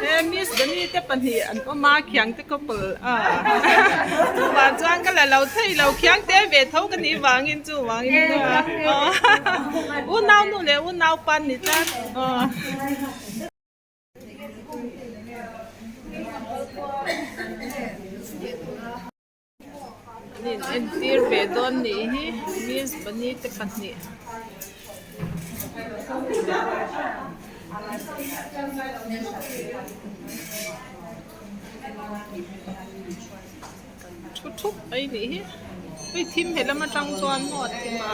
He Miss Bunny te pahnih an awm a khiangte couple a chuvang chuan ka la lo thei lo khiangte ve tho ka nih vangin chuvangin unau nu leh unau pa an ni tlat aw. An in entir ve dawn nih hi Miss Bunny te pahnih. Thu thup mai nih hi hei thim he lam atang chuan maw a thim a.